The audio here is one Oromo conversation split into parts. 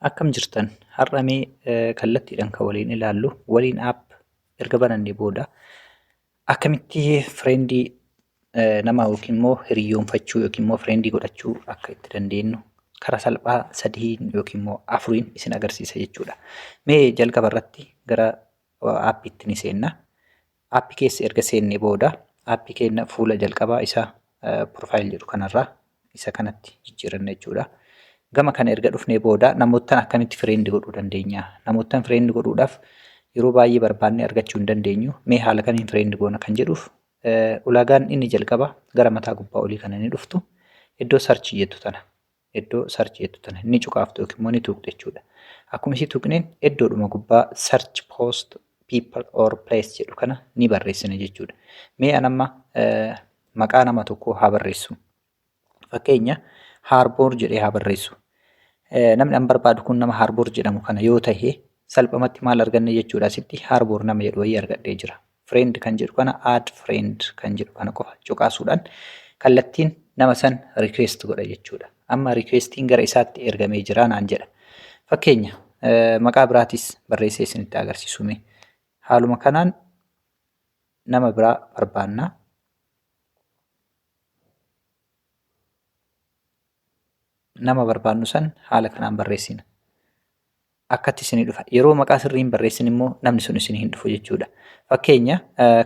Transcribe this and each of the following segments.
Akkam jirtan? Har'a mee kallattiidhaan kan waliin ilaallu waliin app erga banannee booda akkamitti fireendii nama yookiin immoo hiriyyoonfachuu yookiin immoo fireendii godhachuu akka itti dandeenyu karaa salphaa sadiin yookiin immoo afuriin isin agarsiisa jechuudha. Mee jalqaba irratti gara aappiitti ni seenna. Aappii keessa erga seennee booda aappii keenya fuula jalqabaa isa profile jedhu kanarraa isa kanatti jijjiiranna jechuudha. Gama kana erga dhufnee booda namoottan akkamitti friend godhuu dandeenya? Namoottan friend godhuudhaaf yeroo baay'ee barbaannee argachuu hin dandeenyu. Mee haala kamiin friend goona kan jedhuuf ulaagaan inni jalqaba gara mataa gubbaa olii kana ni dhuftu. Iddoo search jettu tana iddoo search jettu tana ni cuqaaftu yookiin immoo ni tuqxu jechuudha. Akkuma isii tuqneen iddoodhuma gubbaa search post people or place jedhu kana ni barreessina jechuudha. Mee an amma maqaa nama tokkoo haa barreessu. Fakkeenya Haarboor jedhee haa barreessu. Namni an barbaadu kun nama Haarboor jedhamu kana yoo tahe salphumatti maal arganne jechuudha, asitti Haarboor nama jedhu wayii argadhee jira. Friend kan jedhu kana, add friend kan jedhu kana qofa cuqaasuudhaan kallattiin nama san request godha jechuudha. Amma requestiin gara isaatti ergamee jira naan jedha. Fakkeenya maqaa biraatis barreessee isinitti agarsiisu mee. Haaluma kanaan nama biraa barbaanna. Nama barbaannu san haala kanaan barreessina. Akkatti isinii dhufa. Yeroo maqaa sirrii hin barreessin immoo namni sun isinii hin dhufu jechuudha. Fakkeenya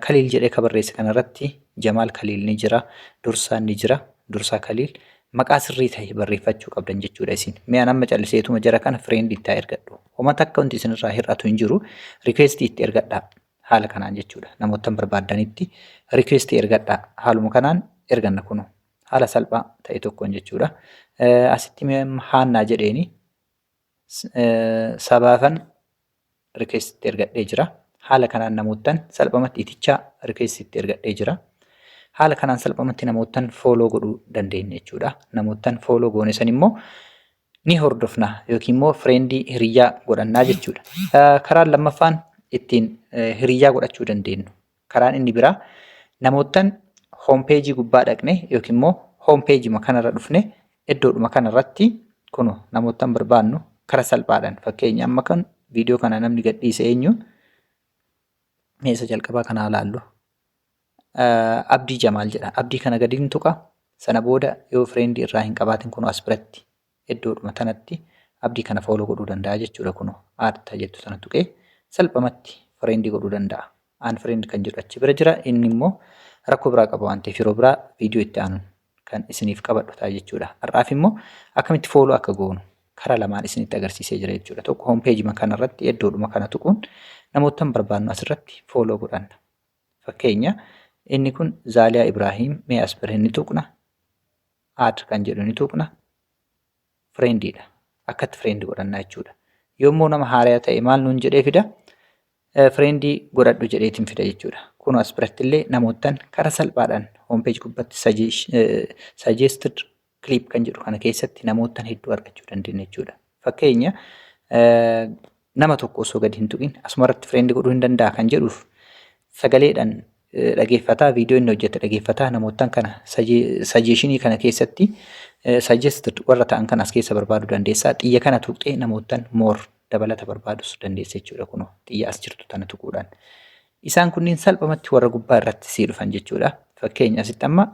Kaliil jedhee ka barreesse kanarratti Jamaal Kaliil ni jira, Dursaan ni jira, Dursaa Kaliil. Maqaa sirrii ta'e barreeffachuu qabdan jechuudha isin. Mee an amma calliseetuma jara kana friend itti haa ergadhu. Homa takka wanti isinirraa hir'atu hin jiru. Request itti ergadhaa. Haala kanaan jechuudha. Namoottan barbaaddanitti request ergadhaa. Haaluma kanaan erganna kunoo. Haala salphaa ta'e tokkoon jechuudha. Asitti mee Haannaa jedheeni sabaafan request itti ergadhee jira. Haala kanaan namoottan salphumatti itichaa request itti ergadhee jira. Haala kanaan salphumatti namoottan follow godhuu dandeenya jechuudha. Namoottan follow goone san immoo ni hordofna yookiin immoo friendii hiriyyaa godhannaa jechuudha. Karaan lammaffaan ittiin hiriyyaa godhachuu dandeenyu. Karaan inni biraa namoottan home page gubbaa dhaqne yookiin immoo home page kanarra dhufne iddoodhuma kanarratti kuno namoottan barbaannu kara salphaadhaan, fakkeenya amma kan viidiyoo kana namni gadhiise eenyu? Mee isa jalqabaa kanaa laallu. Abdii Jamaal jedha. Abdii kana gadi ni tuqa. Sana booda yoo friendii irraa hin qabaatin kunoo as biratti iddoodhuma tanatti abdii kana follow godhuu danda'a jechuudha. Kunoo add jettu sana tuqee salphumatti friendii godhuu danda'a. Unfriend kan jedhu achi bira jira. Inni immoo rakkoo biraa qaba waan ta'eef yeroo biraa viidiyoo itti aanuun kan isiniif qabadhu ta'a jechuudha. Har'aaf immoo akkamitti follow akka goonu karaa lamaan isinitti agarsiisee jira jechuudha. Tokko home page kanarratti iddoodhuma kana tuquun namoottan barbaannu asirratti follow godhanna. Fakkeenya inni kun Zaaliyaa Ibrahiim, mee as bira ni tuqna. Add kan jedhu ni tuqna. Friendiidha. Akkatti friend godhannaa jechuudha. Yommuu nama haaraa ta'e maal nuun jedhee fida? Friendii godhadhu jedheetiin fida jechuudha. Kun as biratti illee namoottan karaa salphaadhaan home page gubbatti suggested clip kan jedhu kana keessatti namoottan hedduu argachuu dandeenya jechuudha. Fakkeenya nama tokko osoo gadi hin tuqin asumarratti friend godhuu hin danda'a kan jedhuuf sagaleedhaan dhageeffataa, viidiyoo inni hojjete dhageeffataa, namoottan kana suggestionii kana keessatti suggested warra ta'an kan as keessa barbaaduu dandeessaa. Xiyya kana tuqxee namoottan more dabalata barbaadus dandeessa jechuudha, kunoo xiyya as jirtu tana tuquudhaan. Isaan kunniin salphumatti warra gubbaa irratti sii dhufan jechuudha. Fakkeenya asitti amma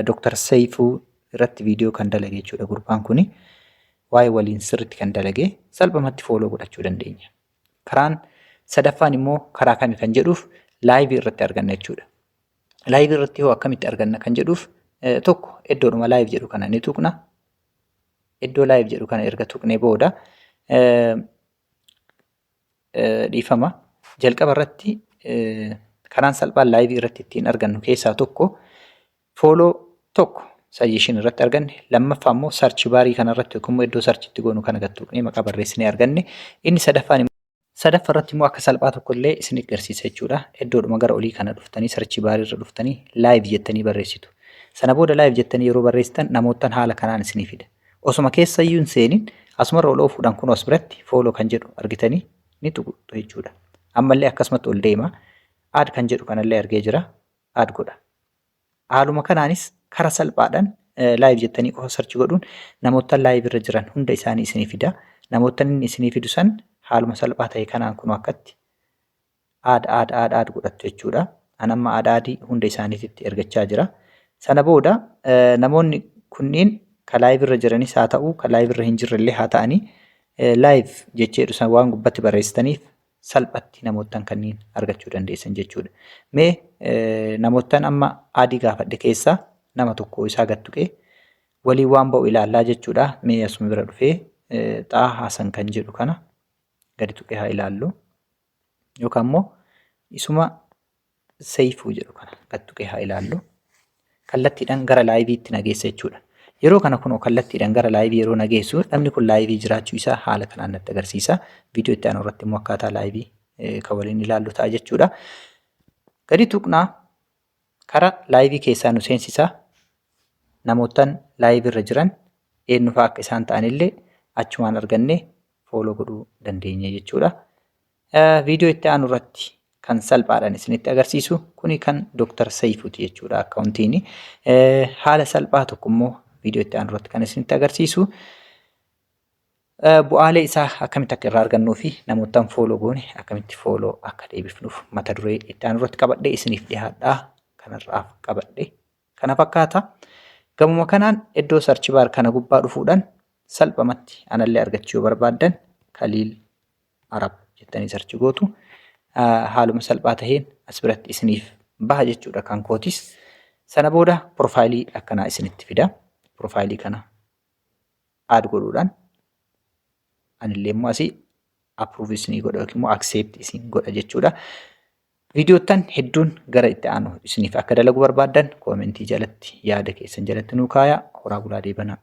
Dr. Seifuu irratti viidiyoo kan dalage jechuudha gurbaan kuni. Waa'ee waliin sirriitti kan dalage salphumatti follow godhachuu dandeenya. Karaan sadaffaan immoo karaa kami kan jedhuuf live irratti arganna jechuudha. Live irratti hoo akkamitti arganna kan jedhuuf, tokko iddoodhuma live jedhu kana ni tuqna. Iddoo live jedhu kana erga tuqnee booda, dhiifama, jalqaba irratti karaan salphaan live irratti ittiin argannu keessaa tokko follow tokko suggestion irratti arganne, lammaffaa immoo search barii kanarratti yookiin immoo iddoo search itti goonu kana gad tuqnee maqaa barreessinee arganne. Inni sadaffaan sadaffa irratti immoo akka salphaa tokko illee isin agarsiisa jechuudha. Iddoodhuma gara olii kana dhuftanii search barii irra dhuftanii live jettanii barreessitu. Sana booda live jettanii yeroo barreessitan namoottan haala kanaan isinii fida. Osuma keessa iyyuu hin seenin asumarra ol oofuudhaan kun as biratti follow kan jedhu argitanii ni tuqxu jechuudha. Ammallee akkasumatti ol deema. Add kan jedhu kanallee argee jira. Add godha. Haaluma kanaanis karaa salphaadhaan live jettanii qofa search godhuun namoota live irra jiran hunda isaanii isinii fida. Namoottan inni isinii fidu san haaluma salphaa ta'e kanaan kunoo akkatti add add add add godhattu jechuudha. An amma add add hunda isaaniititti ergachaa jira. Sana booda namoonni kunniin ka live irra jiranis haa ta'u ka live irra hin jirre illee haa ta'anii, live jecheedhu san waan gubbatti barreessitaniif salphatti namoottan kanniin argachuu dandeessan jechuudha. Mee namoottan amma add gaafadhe keessaa nama tokko isaa gad tuqee waliin waan ba'u ilaallaa jechuudha. Mee asuma bira dhufee Xaa Haasan kan jedhu kana gadi tuqee haa ilaallu. Yookaan immoo isuma Seeyfuu jedhu kana gad tuqee haa ilaallu. Kallattiidhaan gara liveiitti na geessa jechuudha. Yeroo kana kunoo kallattiidhaan gara live yeroo na geessu, namni kun live jiraachuu isaa haala kanaan natti agarsiisa. Viidiyoo itti aanu irratti immoo akkaataa live kan waliin ilaallu ta'a jechuudha. Gadi tuqnaa, kara live keessaa nu seensisa. Namoottan live irra jiran eenyufaa akka isaan ta'anillee achumaan argannee follow godhuu dandeenya jechuudha. Viidiyoo itti aanu irratti kan salphaadhaan isinitti agarsiisu kuni kan Dr. Saifuuti jechuudha accountiin. Haala salphaa tokko immoo viidiyoo itti aanu irratti kan isinitti agarsiisu bu'aalee isaa akkamitti akka irraa argannuu fi namoottan follow goone akkamitti follow akka deebifnuuf mata duree itti aanu irratti qabadhee isiniif dhiyaadhaa. Kanarraaf qabadhe kana fakkaata. Gamuma kanaan iddoo search bar kana gubbaa dhufuudhaan salphumatti anallee argachuu yoo barbaaddan, Kaliil Arab jettanii search gootu. Haaluma salphaa taheen as biratti isiniif baha jechuudha kan kootis. Sana booda profile akkanaa isinitti fida. Profile kana add godhuudhaan anillee immoo asii approve isinii godha yookiin immoo accept isin godha jechuudha. Viidiyoottan hedduun gara itti aanu isiniif akka dalagu barbaaddan comment jalatti, yaada keessan jalatti nuu kaayaa. Horaa bulaa, deebanaa.